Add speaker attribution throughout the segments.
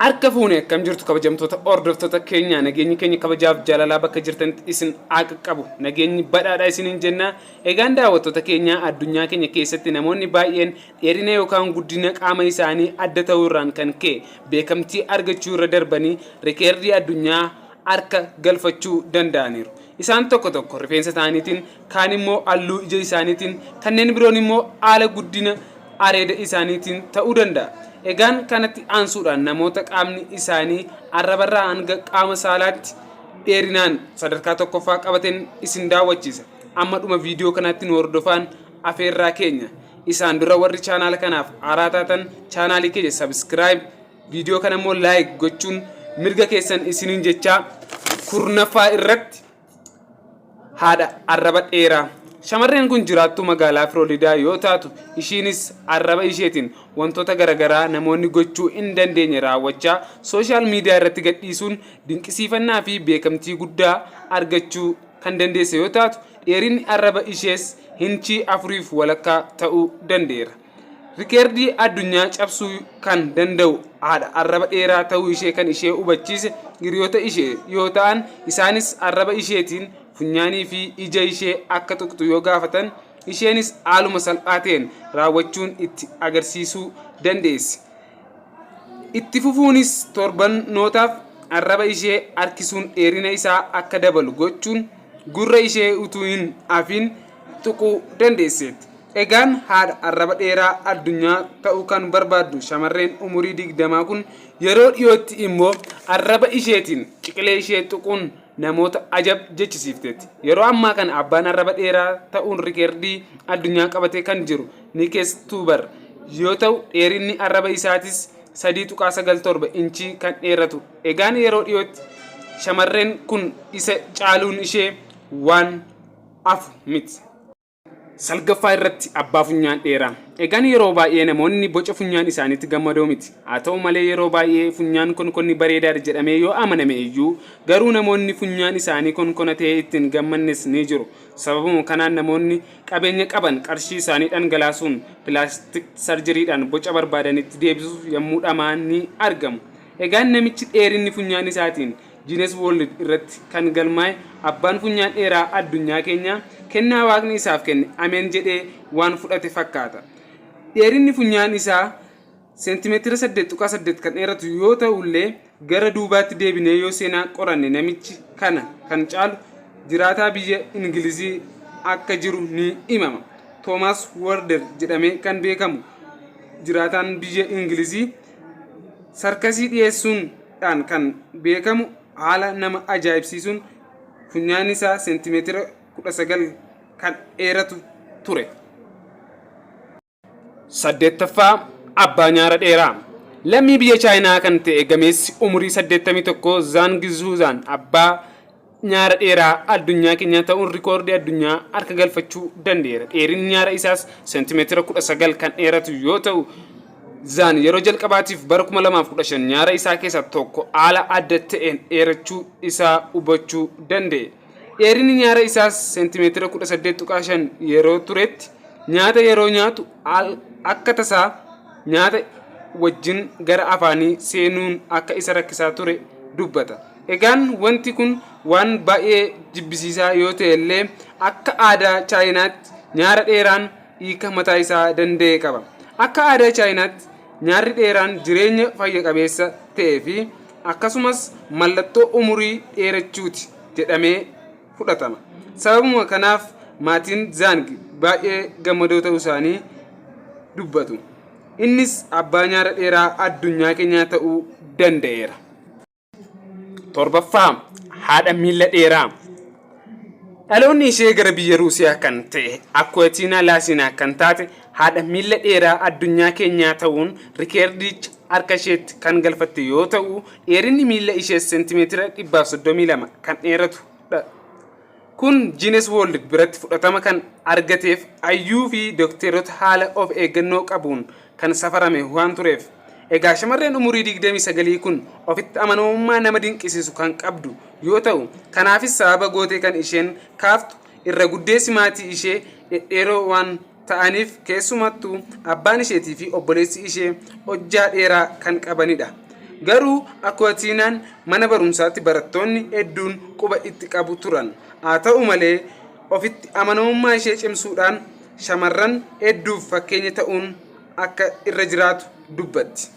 Speaker 1: Harka fuune akkam jirtu kabajamtoota hordoftoota keenya nageenyi keenya kabajaaf jaalalaa bakka jirtanitti isin haa qaqqabu nageenyi badhaadha isiniin jenna egaan daawwattoota keenya addunyaa keenya keessatti namoonni baay'een dheerina yookaan guddina qaama isaanii adda ta'uu irraan kan ka'e beekamtii argachuu irra darbanii rikeerdii addunyaa harka galfachuu danda'aniiru. Isaan tokko tokko rifeensa isaaniitiin, kaan immoo halluu ija isaaniitiin, kanneen biroon immoo haala guddina areeda isaaniitiin ta'uu danda'a. Egaan kanatti aansuudhaan namoota qaamni isaanii arrabarraa hanga qaama saalaatti dheerinaan sadarkaa tokkoffaa qabateen isin daawwachiisa. Amma dhuma viidiyoo kanaatti nu hordofaan afeerraa keenya. Isaan dura warri chaanaala kanaaf haaraa taatan chaanaalii keenya subscribe Viidiyoo kana immoo like gochuun mirga keessan isiniin jechaa kurnaffaa irratti haadha arraba dheeraa. Shamarreen kun jiraattuu magaalaa Firoolidaa yoo taatu ishiinis arraba isheetiin wantoota garaagaraa namoonni gochuu hin dandeenye raawwachaa sooshaal miidiyaa irratti gadhiisuun dinqisiifannaa fi beekamtii guddaa argachuu kan dandeesse yoo taatu dheerinni arraba ishees hinchii afuriif walakkaa ta'uu danda'eera. Rikeerdii addunyaa cabsuu kan danda'u haadha arraba dheeraa ta'uu ishee kan ishee hubachiise hiriyoota ishee yoo ta'an isaanis arraba isheetiin funyaanii fi ija ishee akka tuqxu yoo gaafatan isheenis haaluma salphaa ta'een raawwachuun itti agarsiisuu dandeessi. Itti fufuunis torbannootaaf arraba ishee harkisuun dheerina isaa akka dabalu gochuun gurra ishee utuu hin hafiin tuquu dandeesseetti. Egaan haadha arraba dheeraa addunyaa ta'uu kan barbaaddu shamarreen umurii digdamaa kun yeroo dhiyootti immoo arraba isheetiin ciqilee ishee tuquun namoota ajab jechisiifteetti. Yeroo ammaa kana abbaan arraba dheeraa ta'uun rikeerdii addunyaa qabatee kan jiru Nikees Tuubar yoo ta'u dheerinni arraba isaatis 3.97 inchii kan dheeratu. Egaan yeroo dhiyootti shamarreen kun isa caaluun ishee waan hafu miti. Salgaffaa irratti abbaa funyaan dheeraa. Egaan yeroo baay'ee namoonni boca funyaan isaaniitti gammadoo miti. Haa ta'u malee yeroo baay'ee funyaan konkonni bareedaadha jedhamee yoo amaname iyyuu garuu namoonni funyaan isaanii konkona ta'ee itti hin gammannes ni jiru. Sababuma kanaan namoonni qabeenya qaban qarshii isaanii dhangalaasuun pilaastik sarjeriidhaan boca barbaadanitti deebisuuf yommuu dhama'an ni argamu. Egaan namichi dheerinni funyaan isaatiin Guinness World irratti kan galmaa'e abbaan funyaan dheeraa addunyaa keenyaa kennaa waaqni isaaf kenne ameen jedhee waan fudhate fakkaata. Dheerinni funyaan isaa seentimeetira 8.8 kan dheeratu yoo ta'ullee gara duubaatti deebinee yoo seenaa qoranne namichi kana kan caalu jiraataa biyya Ingilizii akka jiru ni himama. Toomaas Warder jedhamee kan beekamu jiraataan biyya Ingilizii sarkasii dhiyeessuun dhaan kan beekamu haala nama ajaa'ibsiisuun funyaan isaa seentimeetira 19 kan dheeratu ture. Saddeettaffaa Abbaa nyaara dheeraa. Lammii biyya Chaayinaa kan ta'e gameessi umurii 81 Zhaang Zhuuzaan abbaa nyaara dheeraa addunyaa keenyaa ta'uun rikoordii addunyaa harka galfachuu danda'eera. Dheerinni nyaara isaas seentimeetira 19 kan dheeratu yoo ta'u, Zaan yeroo jalqabaatiif bara 2015 nyaara isaa keessaa tokko haala adda ta'een dheerachuu isaa hubachuu danda'e. Dheerinni nyaara isaas seentimeetira 18.5 yeroo turetti nyaata yeroo nyaatu akka tasaa nyaata wajjin gara afaanii seenuun akka isa rakkisaa ture dubbata. Egaan wanti kun waan baay'ee jibbisiisaa yoo ta'e illee akka aadaa Chaayinaatti nyaara dheeraan hiika mataa isaa danda'e qaba. Akka aadaa Chaayinaatti nyaarri dheeraan jireenya fayya qabeessa ta'ee fi akkasumas mallattoo umurii dheerachuuti jedhamee fudhatama. Sababuma kanaaf maatiin Zhaang baay'ee gammadoo ta'uu isaanii dubbatu. Innis abbaa nyaara dheeraa addunyaa keenyaa ta'uu danda'eera. Torbaffaa haadha miila dheeraa. Dhaloonni ishee gara biyya Ruusiyaa kan ta'e Akkuwatiinaa Laasinaa kan taate haadha miila dheeraa addunyaa keenyaa ta'uun rikeerdicha harka isheetti kan galfatte yoo ta'u dheerinni miila ishees seentimeetira 132 kan dheeratu dha. Kun Guinness World biratti fudhatama kan argateef hayyuu fi dokteerota haala of eeggannoo qabuun kan safarame waan tureef. Egaa shamarreen umurii 29 kun ofitti amanamummaa nama dinqisiisu kan qabdu yoo ta'u, kanaafis sababa gootee kan isheen kaaftu irra guddeessi maatii ishee dhedheeroo waan ta'aniif keessumattuu abbaan isheetii fi obboleessi ishee hojjaa dheeraa kan qabanidha. Garuu Akuwatiinaan mana barumsaatti barattoonni hedduun quba itti qabu turan. Haa ta'u malee ofitti amanamummaa ishee cimsuudhaan shamarran hedduuf fakkeenya ta'uun akka irra jiraatu dubbatti.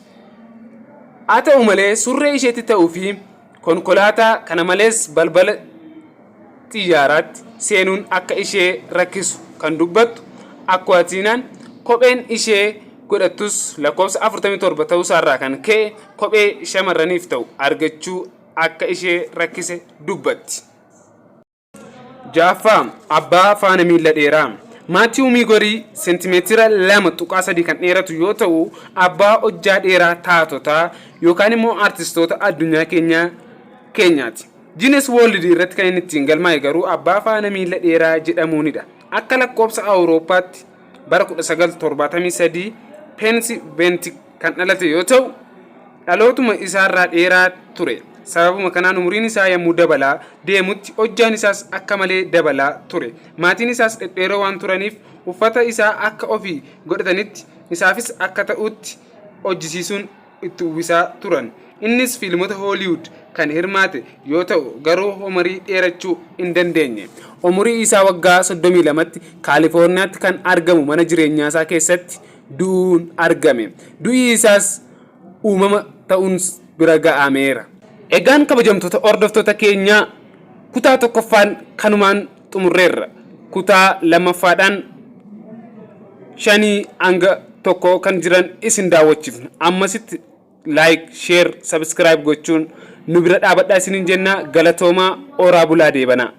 Speaker 1: Haa ta'u malee surree isheetti ta'uu fi konkolaataa kana malees balbala xiyyaaraatti seenuun akka ishee rakkisu kan dubbattu Akkuwaatiinaan, kopheen ishee godhattus lakkoofsa 47 ta'uusaarraa kan ka'e kophee shamarraniif ta'u argachuu akka ishee rakkise dubbatti. 6ffaa Abbaa faana miilla dheeraa. Maatiiw Miigorii seentimeetira 2.3 kan dheeratu yoo ta'u, abbaa hojjaa dheeraa taatotaa yookaan immoo aartistoota addunyaa keenyaa keenyaati. Guinness World irratti kan inni ittiin galmaa'e garuu abbaa faana miilla dheeraa jedhamuunidha. Akka lakkoofsa Awurooppaatti bara 1973 Peensi Veentik kan dhalate yoo ta'u, dhalootuma isaarraa dheeraa ture. Sababuma kanaan umuriin isaa yommuu dabalaa deemutti hojjaan isaas akka malee dabalaa ture. Maatiin isaas dhedheeroo waan turaniif uffata isaa akka ofii godhatanitti isaafis akka ta'utti hojjisiisuun itti uwwisaa turan. Innis fiilmota Hooliwud kan hirmaate yoo ta'u garuu umurii dheerachuu hin dandeenye. Umurii isaa waggaa 32tti Kaalifoorniyaatti kan argamu mana jireenyaasaa keessatti du'uun argame. Du'i isaas uumama ta'uun bira ga'ameera. Egaan kabajamtoota hordoftoota keenyaa kutaa tokkoffaan kanumaan xumurreerra. Kutaa lammaffaadhaan shanii hanga tokko kan jiran isin daawwachiifna. Ammasitti like, share, subscribe gochuun nu bira dhaabadhaa isiniin jenna. Galatoomaa, oraa bulaa deebanaa.